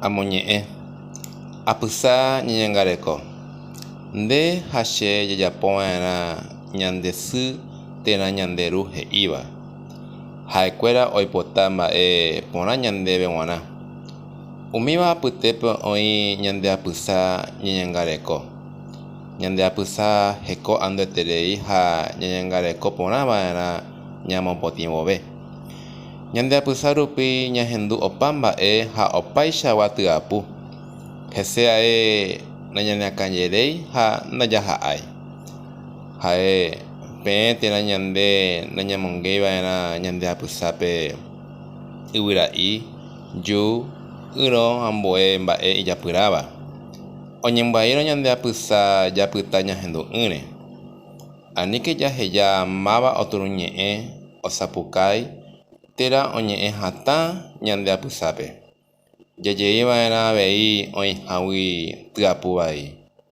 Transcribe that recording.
Amoñe'ẽ. Apysa ñeñangareko. Nde ha che jajapova'erã ñande sy térã ñande ru he'íva. Ha'ekuéra oipota mba'e porã ñandéve g̃uarã. Umíva apytépe oĩ ñande apysa ñeñangareko. Ñande apysa heko andueterei ha ñañangareko porã va'erã ñamopotĩ vove. Ñande apysa rupi ñahendu opa mba'e ha opaichagua tyapu. Hese ae nañaneakãjeréi ha ndajaha'ái. Ha'e, peẽ térã ñande nañamongéi va'erã ñande apysápe yvyra'i, ju, ýrõ ambue mba'e ijapyráva. Oñembyaírõ ñande apysa japyta ñahendu'ỹre. Aníke jaheja máva oturuñe'ẽ, osapukái térã oñe'ẽ hatã ñande apysápe. Jajeiva'erã avei oĩhágui tyapu vai.